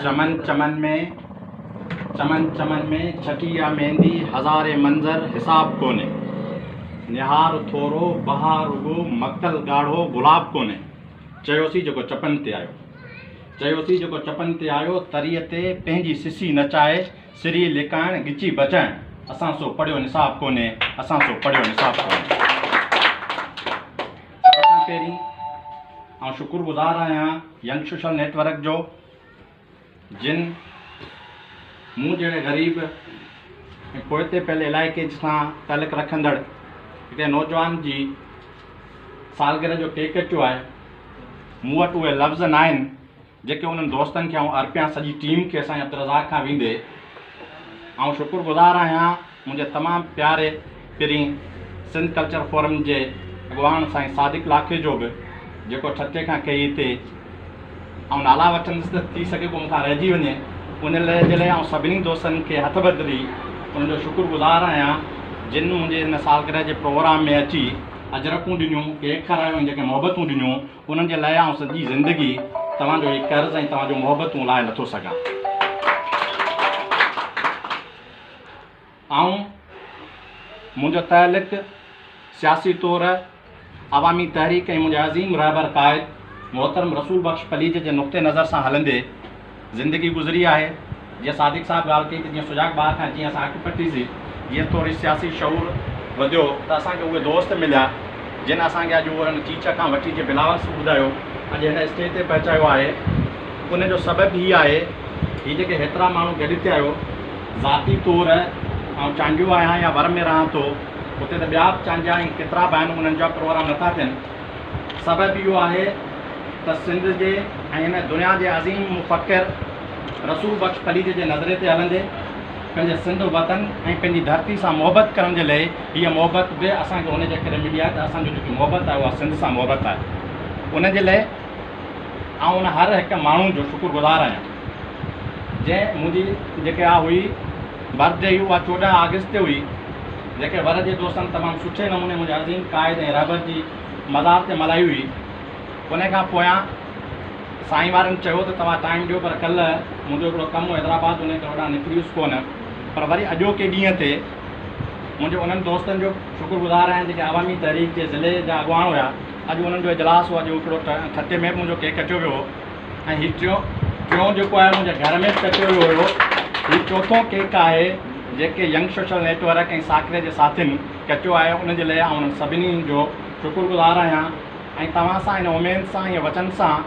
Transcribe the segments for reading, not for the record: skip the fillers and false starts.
چمن چمن ۾ چمن چمن ۾ ڇٽي آ ميندي هزارين منظر حساب ڪونهي نهار ٿورو بهار رڳو مقتل ڳاڙهو گلاب ڪونهي چيوسين جيڪو چپن تي آيو چيوسين جيڪو چپن تي آيو تريء تي پنهنجي سسي نچائي سري لڪائڻ ڳچي بچائڻ اسان سو پڙهيو نصاب ڪونهي اسان سو پڙهيو نصاب ڪونهي. سڀ کان پهرين آئون شڪر گذار آهيان ينگ سوشل نيٽ ورڪ جو جن مون جهڙي غريب ۽ پوئتي پيل علائقي سان تعلق رکندڙ هڪڙي نوجوان جي سالگرهه جو ڪيڪ ڪٽيو آهي. مون وٽ اهي لفظ ناهن جيڪي انهن دوستن کي آئون ارپيان سڄي ٽيم کي سائين عبدالرزاق کان ويندي آئون شڪر گذار آهيان منهنجي تمام پياري پرين سنڌ ڪلچر فورم جي اڳواڻ سائين صادق لاکي جو به جيڪو ٺٽي کان ڪهي هتي آئون نالا وٺندس ته ٿي سگهي ڪو مون کان رهجي وڃي ان جي لاء آئون سڀني دوستن کي هٿ ٻڌي انهن جو شڪر گذار آهيان جن منهنجي هن سالگرهه جي پروگرام ۾ اچي اجرڪون ڏنيون ڪيڪ کارايو ۽ جيڪي محبتون ڏنيون انهن جي لاء آئون سڄي زندگي توهان جو هي قرض ۽ توهان جون محبتون لاهي نٿو سگهان. آئون منهنجو تعلق سياسي طور عوامي تحريڪ ۽ منهنجي عظيم رهبر قائد محترم رسول بخش پليجي جي نقطي نظر سان هلندي زندگي گذري آهي. جيئن صادق صاحب ڳالهه ڪئي ته جيئن سجاڳ ٻار کان جيئن اسان اک پٽي سي، جيئن ٿوري سياسي شعور وڌيو ته اسان کي اهي دوست مليا جن اسان کي اڄ اهو هن چيچ کان وٺي جيئن بلاول صاحب ٻڌايو اڄ هن اسٽيج تي پهچايو آهي. ان جو سبب هي آهي هي جيڪي هيترا ماڻهو گڏ ٿيا آهيو ذاتي طور آئون چانڊيو آهيان يا ور ۾ رهان ٿو اتي ته ٻيا به چانڊيا ۽ ڪيترا به آهن انهن جا پروگرام نٿا ٿين. سبب اهو آهي ته سنڌ جي ۽ هن دنيا جي عظيم مفڪر رسول بخش پليجي جي نظريي تي هلندي پنهنجي سنڌ وطن ۽ پنهنجي ڌرتي سان محبت ڪرڻ جي لئي هيء محبت به اسان کي ان جي ڪري ملي آهي ته اسان جو جيڪي محبت آهي اها سنڌ سان محبت آهي ان جي لئي آئون ان هر هڪ ماڻهو جو شڪر گذار آهيان جنهن منهنجي جيڪي آ هئي برٿ ڊي هئي اها 14 آگسٽ تي هئي جيڪي ور جي دوستن تمام سٺي نموني منهنجي عظيم قائد ۽ رهبر جي مزار تي ملهائي هئي. ان کان پويان سائين وارن چيو ته توهان ٽائيم ڏيو پر ڪلهه منهنجو هڪڙو ڪم هو حيدرآباد ان ڪري هوڏانهن نڪري ويس ڪونه پر وري اڄوڪي ڏينهن تي منهنجي انهن دوستن جو شڪر گذار آهيان جيڪي عوامي تحريڪ جي ضلعي جا اڳواڻ هيا اڄ انهن جو اجلاس هو اڄ هڪڙو ٺٽي ۾ به منهنجو ڪيڪ ڪٽيو ويو هو ۽ هي ٽيون ٽيون جيڪو آهي منهنجي گهر ۾ به ڪٽيو ويو هيو هي چوٿون ڪيڪ آهي جيڪي ينگ سوشل نيٽ ورڪ ۽ ساڪري جي ساٿين ڪٽيو آهي ان جي لاء آئون انهن سڀني جو شڪر گذار آهيان ۽ توهان سان ان اميد سان ۽ وچن سان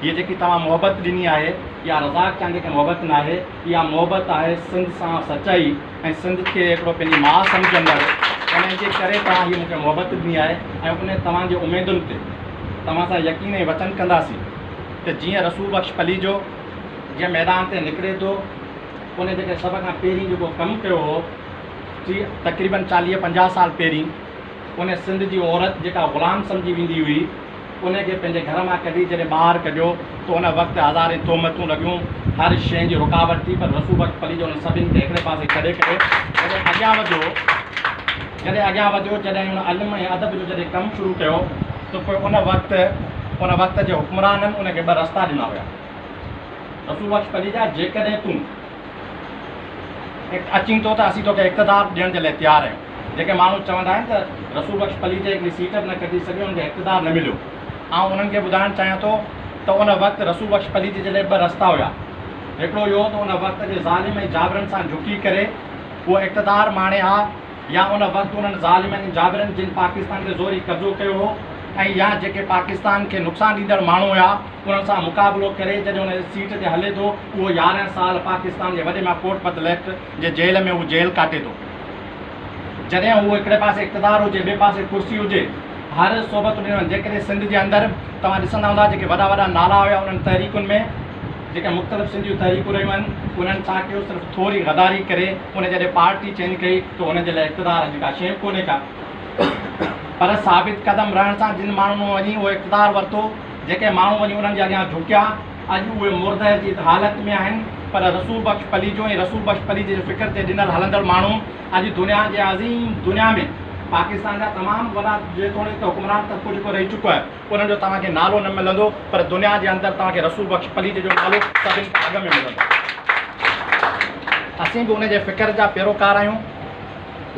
هيء جيڪي توهان محبت ڏني آهي اها رزاق چانڊيي کي محبت ناهي اها محبت آهي سنڌ سان سچائي ۽ سنڌ کي هڪڙو پنهنجي ماء سمجهندڙ انهي جي ڪري توهان هيء مون کي محبت ڏني آهي ۽ انهي توهان جي اميدن تي توهان سان يقين ۽ وچن ڪنداسين ته جيئن رسول بخش پليجو جيئن ميدان تي نڪري ٿو انهي جيڪي سڀ کان پهرين جيڪو ڪم ڪيو هو ٽي تقريبن 40 50 سال پهرين ان سنڌ جي عورت جيڪا غلام سمجهي ويندي هئي ان کي پنهنجي گهر مان ڪڍي جڏهن ٻاهر ڪڍيو ته ان وقت هزارين تهمتون لڳيون، هر شيء جي رڪاوٽ ٿي پر رسول بخش پليجو انهن سڀني کي هڪڙي پاسي ڇڏي ڪري جڏهن اڳيان وڌيو جڏهن اڳيان وڌيو جڏهن ان علم ۽ ادب جو جڏهن ڪم شروع ڪيو ته پوء ان وقت ان وقت جي حڪمرانن ان کي ٻه رستا ڏنا هيا رسول بخش پليجا جيڪڏهن تون اچين ٿو ته اسين توکي اقتدار ڏيڻ جي لاء تيار آهيون. جيڪي ماڻهو چوندا آهن ته رسول بخش پليجي هڪڙي سيٽ به نه کٽي سگهيو، ان کي اقتدار نه مليو. آئون انهن کي ٻڌائڻ چاهيان ٿو ته ان وقت رسول بخش پليجي جي لاء ٻه رستا هيا. هڪڙو اهو ته ان وقت جي ظالم ۽ جابرن سان جهڪي ڪري اهو اقتدار ماڻي ها يا ان وقت انهن ظالمن ۽ جابرن جن پاڪستان تي زوري قبضو ڪيو هو ۽ يا جيڪي پاڪستان کي نقصان ڏيندڙ ماڻهو هيا انهن سان مقابلو ڪري جڏهن ان سيٽ تي هلي ٿو اهو 11 سال پاڪستان جي وڏي مان ڪوٽ پتليڪ جي جيل ۾ هو جيل ڪاٽي ٿو. جڏهن هو هڪڙي پاسي اقتدار هجي ٻئي پاسي ڪرسي هجي هر صحبت ڏنل جيڪڏهن سنڌ جي اندر توهان ڏسندا هوندا جيڪي وڏا وڏا نالا هيا انهن تحريڪن ۾ جيڪي مختلف سنڌ جون تحريڪون رهيون آهن انهن ڇا ڪيو صرف ٿوري غداري ڪري ان جڏهن پارٽي چينج ڪئي ته انهن جي لاء اقتدار اڄ ڪا شيء به ڪونهي ڪا پر ثابت قدم رهڻ سان جن ماڻهن وڃي اهو اقتدار ورتو جيڪي ماڻهو وڃي انهن جي اڳيان جهڪيا اڄ اهي مرده جي حالت ۾ آهن پر رسول بخش پليجو ۽ رسول بخش پليجي جي فڪر تي ڏنل هلندڙ ماڻهو اڄ دنيا جي عظيم دنيا ۾ پاڪستان جا تمام وڏا جيتوڻيڪ ته حڪمران طبقو جيڪو رهي چڪو آهي، انهن جو توهان کي نالو نه ملندو، پر دنيا جي اندر توهان کي رسول بخش پليجي جو نالو سڀن کان اڳ ۾ ملندو. اسين به ان جي فڪر جا پيروڪار آهيون.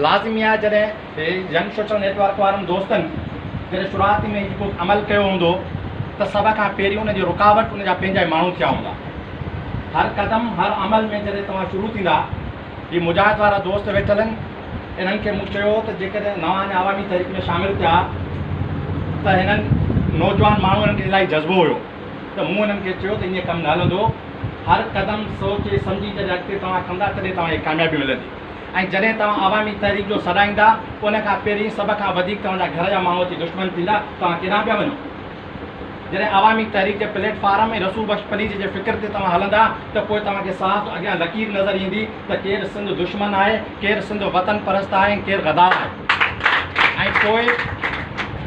لازمي آهي جڏهن هي ينگ سوشل نيٽ ورڪ وارن دوستن جڏهن شروعات ۾ هي جيڪو عمل ڪيو هوندو ته سڀ کان پهرين ان جي رڪاوٽ ان جا پنهنجا ئي ماڻهو ٿيا هوندا. هر قدم هر عمل ۾ جڏهن توهان شروع ٿيندا، هي مجاهد وارا دوست ويٺل آهن، انهن کي مون چيو ته جيڪڏهن نوان اڃا عوامي تحريڪ ۾ شامل ٿيا ته هنن نوجوان ماڻهو انهن کي الاهي جذبو هيو ته مون انهن کي چيو ته ائين ڪم نه هلندو، هر قدم سوچي سمجهي جڏهن اڳتي توهان کڻندا تڏهن توهان کي ڪاميابي ملندي ۽ جڏهن توهان عوامي تحريڪ جو سڏائيندا ان کان پهرين سڀ کان وڌيڪ توهان جا گهر جا ماڻهو اچي دشمن ٿيندا، توهان ڪيڏانهن پيا وڃو؟ جڏهن عوامي تحريڪ جي پليٽ فارم ۽ رسول بخش پليجي جي فڪر تي توهان هلندا ته پوء توهان کي صاف اڳيان لڪير نظر ايندي ته ڪير سنڌ دشمن آهي، ڪير سنڌ وطن پرست آهي ۽ ڪير غدار آهي ۽ پوء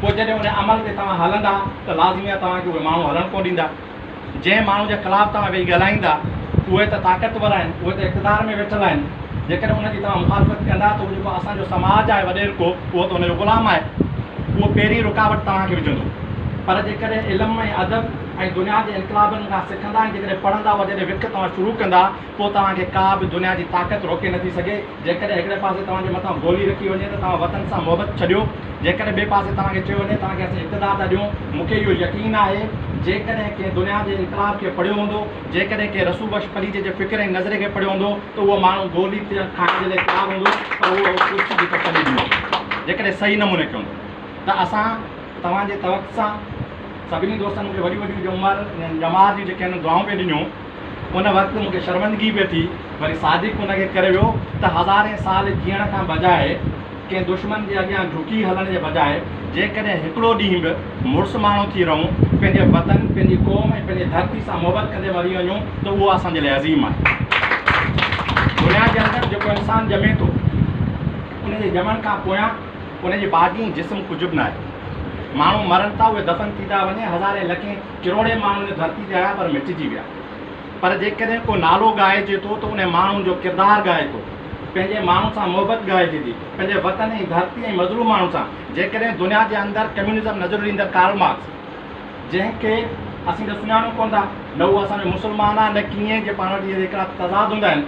پوء جڏهن ان عمل تي توهان هلندا ته لازمي آهي توهان کي اهي ماڻهو هلڻ ڪونه ڏيندا. جنهن ماڻهو جي خلاف توهان ويهي ڳالهائيندا اهي ته طاقتور آهن، اهي ته اقتدار ۾ ويٺل آهن، جيڪڏهن ان جي توهان مخالفت ڪندا ته اهو جيڪو اسان جو سماج آهي وڏيرڪو اهو ته ان جو غلام آهي، اهو پهرين رڪاوٽ توهان کي وجهندو. پر جيڪڏهن علم ۽ ادب ۽ دنيا جي انقلابن کان سکندا ۽ جيڪڏهن پڙهندا اها جڏهن وک توهان شروع ڪندا پوء توهان کي ڪا به دنيا جي طاقت روڪي نٿي سگهي. جيڪڏهن هڪڙي پاسي توهان جي مٿان گولي رکي وڃي ته توهان وطن سان محبت ڇڏيو، جيڪڏهن ٻئي پاسي توهان کي چيو وڃي توهان کي اسين اقتدار ٿا ڏيون، مون کي اهو يقين آهي جيڪڏهن ڪنهن دنيا جي انقلاب کي پڙهيو هوندو، جيڪڏهن ڪنهن رسول بخش پليجي جي فڪر ۽ نظرئي کي پڙهيو هوندو ته اهو ماڻهو گولي کائڻ جي لاء تيار هوندو پر اهو ڪرسي جيڪو ڇڏي ڏيندو جيڪڏهن صحيح نموني ڪيو هوندو ته اسان توهان جي توقع سان سڀني دوستن مون کي وڏيون وڏيون عمر ڄمار جون جيڪي آهن دعائون پئي ڏنيون. ان وقت مون کي شرمندگي پئي ٿي، وري صادق ان کي ڪري ويو ته هزارين سال جيئڻ کان بجاء ڪنهن دشمن جي اڳيان جهڪي هلڻ جي بجاء جيڪڏهن هڪڙو ڏينهن به مڙس ماڻهو ٿي رهون، پنهنجي وطن، پنهنجي قوم ۽ پنهنجي ڌرتي سان محبت ڪندي مري وڃون ته اهو اسان جي لاء عظيم آهي. دنيا جي اندر جيڪو انسان ڄمي ٿو، ان جي ڄمڻ کان پويان ان جي باڊي ۽ جسم ڪجهه به ناهي. ماڻهو مرن ٿا، اهي دفن ٿي ٿا وڃن، هزارين لکين ڪروڙين ماڻهو هن ڌرتي تي آيا پر مٽجي ويا. پر جيڪڏهن ڪو نالو ڳائجي ٿو ته ان ماڻهو جو ڪردار ڳائي ٿو. پنهنجي ماڻهن سان محبت ڳائجي ٿي. پنهنجي وطن ۽ ڌرتي ۽ مظلوم ماڻهن سان. جيڪڏهن دنيا جي اندر ڪميونزم نظريو ڏيندڙ ڪارل مارڪس جنهن کي اسين ته سڃاڻون ڪونه ٿا، نه هو اسان جو مسلمان آهي نه ڪيئن جي پاڻ وٽ اهي هڪڙا تضاد هوندا آهن.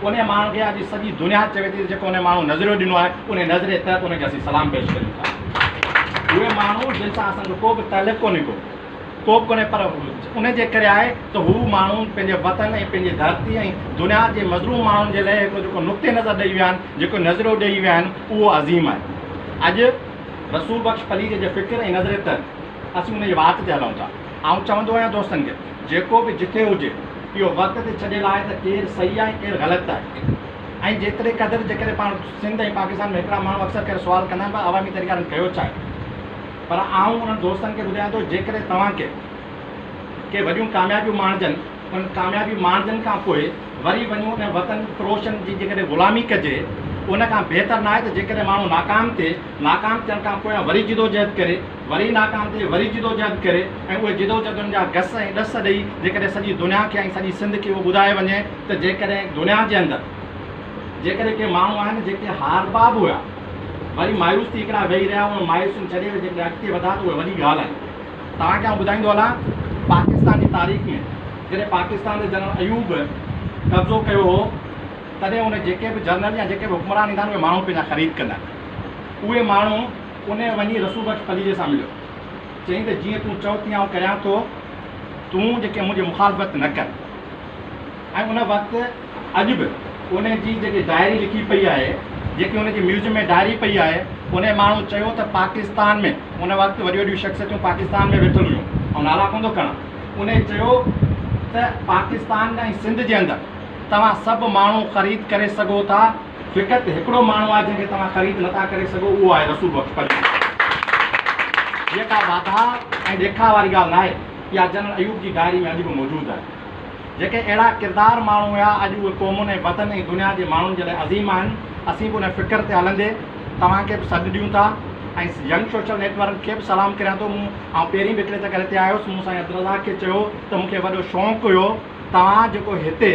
انهي ماڻهو کي اڄ سڄي دنيا چوي ٿي ته جيڪو انهي ماڻهو نظريو ڏنو آهي انهي نظريي تحت ان کي اسين سلام پيش ڪريون ٿا. اهي ماڻهو جن سان اسان جو ڪو به تعلق ڪونهي ڪو ڪو به ڪونهي پر ان جي ڪري آهي ته هو ماڻهو پنهنجي وطن ۽ پنهنجي ڌرتي ۽ دنيا جي مظلوم ماڻهن جي لاء هڪڙو جيڪو نقطي نظر ڏئي ويا آهن جيڪو نظريو ڏئي ويا آهن اهو عظيم آهي. اڄ رسول بخش پليجي جي فڪر ۽ نظريي تحت اسين ان جي واٽ تي هلون ٿا. آئون چوندو آهيان دوستن کي جيڪو به جٿي هجي اهو وقت تي ڇڏيل آهي ته ڪير صحيح آهي ۽ ڪير غلط آهي ۽ جيتري قدر جيڪڏهن پاڻ سنڌ ۽ پاڪستان ۾ هڪڙا ماڻهو اڪثر ڪري سوال ڪندا آهن ڀاء عوامي تحريڪ وارن ڪيو ڇا آهي پر آئون انهن دوستن کي ٻڌايان ٿو جيڪڏهن توهان کي ڪي وڏيون ڪاميابيون ماڻجن انهن ڪاميابي ماڻجن کان پوء وري وڃي ان وطن فروشن جي جيڪڏهن غلامي ڪجي ان کان بهتر ناهي ته جيڪڏهن ماڻهو ناڪام ٿئي ناڪام ٿيڻ کان پوء وري جدوجهد ڪري وري ناڪام ٿئي وري جدوجهد ڪري ۽ اهي جدوجهدن جا گس ۽ ڏس ڏئي جيڪڏهن سڄي دنيا کي ۽ سڄي سنڌ کي اهو ٻڌايو وڃي ته جيڪڏهن دنيا جي اندر جيڪڏهن ڪي ماڻهو آهن جيڪي هاربا به هيا وري مايوس ٿي هڪڙا ويهي رهيا اهي مايوسين ڇڏي جيڪڏهن اڳتي وڌا ته اهي وڏي ڳالهه آهي. توهان کي آئون ٻڌائيندو هلان پاڪستان جي تاريخ ۾ جڏهن پاڪستان تي جنرل ايوب قبضو ڪيو هو تڏهن ان جيڪي به جنرل يا جيڪي به حڪمران ايندا آهن اهي ماڻهو پنهنجا خريد ڪندا آهن اهي ماڻهو ان وڃي رسول بخش پليجي سان مليو چيائين ته جيئن تون چئو تيئن آئون ڪريان ٿو تون جيڪي منهنجي مخالفت نه ڪر ۽ ان وقت اڄ به ان جي جيڪي ڊائري لکي پئي آهي جيڪي ان جي ميوزيم ۾ ڊائري پئي آهي ان ماڻهو چيو ته پاڪستان ۾ ان وقت وڏيون وڏيون شخصيتون پاڪستان ۾ ويٺل هيون آئون نالا ڪونه ٿو کڻان ان چيو ته پاڪستان ۽ سنڌ جي اندر توهان سڀ ماڻهو خريد ڪري سگهو ٿا فقط هڪڙو ماڻهو آهي جنهن کي توهان خريد نٿا ڪري سگهو اهو آهي رسول بخش پليجو. هيء ڪا واڌاء ۽ ڏيکاء واري ڳالهه ناهي، اها جنرل ايوب جي ڊائري ۾ اڄ به موجود آهي. جيڪي اهڙا ڪردار ماڻهو هيا اڄ اهي قومن ۽ وطن ۽ دنيا جي ماڻهن جي لاء عظيم آهن. اسين به ان فڪر تي هلندي توهان کي به سڏ ڏيون ٿا ۽ ينگ سوشل نيٽ ورڪ کي به سلام ڪريان ٿو. مون آئون پهرين به هڪڙي چڪر هتي آيو هوس مون سائين عبدالرزاق کي چيو ته مون کي وڏو شوق هيو توهان جيڪو هتي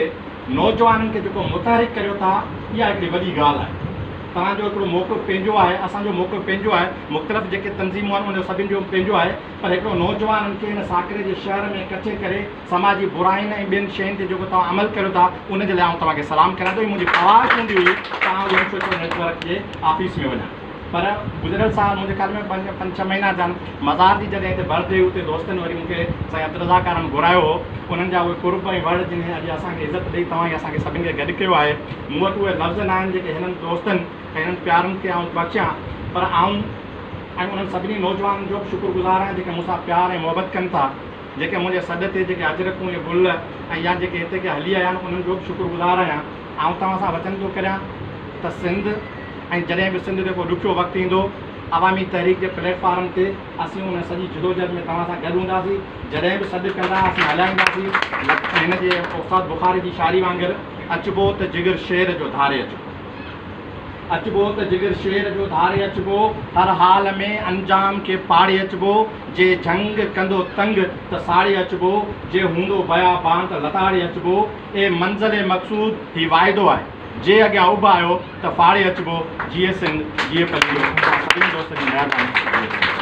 نوجوانن کي جيڪو متحرڪ ڪريو ٿا اها هڪڙي وڏي ڳالهه آهي. توهان جو هڪڙو موقف پنهنجو آهي، اسان جو موقف پنهنجو آهي، مختلف جيڪي تنظيمون آهن ان جو سڀن جو پنهنجو آهي، پر هڪڙو نوجوانن کي هن ساڪري جي شهر ۾ ڪٺي ڪري سماجي براين ۽ ٻين شين تي جيڪو توهان عمل ڪريو ٿا ان جي لاء آئون توهان کي سلام ڪريان ٿو. هي منهنجي خواهش هوندي هئي ته آئون ينگ سوشل نيٽ ورڪ جي آفيس ۾ وڃان پر گذريل سال منهنجي خيال ۾ پنج ڇهه مهينا ٿيا آهن مزار جي جڏهن هتي برٿ ڊي اتي دوستن وري مون کي سائين عبدالرزاق وارن گهرايو هو انهن جا اهي قرب ۽ وڙ جن اڄ اسان کي عزت ڏئي توهان ئي اسان کي سڀن کي گڏ ڪيو آهي مون وٽ اهي لفظ نه آهن جيڪي هنن دوستن ۽ هنن پيارن کي آئون بخشيان پر آئون ۽ انهن سڀني نوجوانن جو به شڪر گذار آهيان جيڪي مون سان پيار ۽ محبت ڪن ٿا، جيڪي منهنجي سڏ تي جيڪي اجرڪون ۽ گل ۽ يا جيڪي هتي ڪي هلي آيا آهن انهن جو به شڪر گذار آهيان. آئون توهان سان وچن ٿو ڪريان ته سنڌ ۽ جڏهن به سنڌ تي ڪو ڏکيو وقت ايندو عوامي تحريڪ جي پليٽ فارم تي اسين ان سڄي جدوجهد ۾ توهان سان گڏ هونداسين، جڏهن به سڏ ڪندا اسين هلائينداسين. هن جي استاد بخاري جي شاعري وانگر اچبو ته جگر شير جو ڌاري اچبو. اچبو ته جگر شير جو ڌاري اچبو، هر حال ۾ انجام کي پاڙي اچبو، جي جهنگ ڪندو تنگ ته ساڙي اچبو، جي هوندو بيابان ته لتاڙي اچبو، اي منزل مقصود هي واعدو آهي، جي اڳيان اڀ آيو ته ڦاڙي اچبو، جيئي سنڌ جيئي پليجو، توهان سڀني دوستن جي مهرباني، جيئي سنڌ.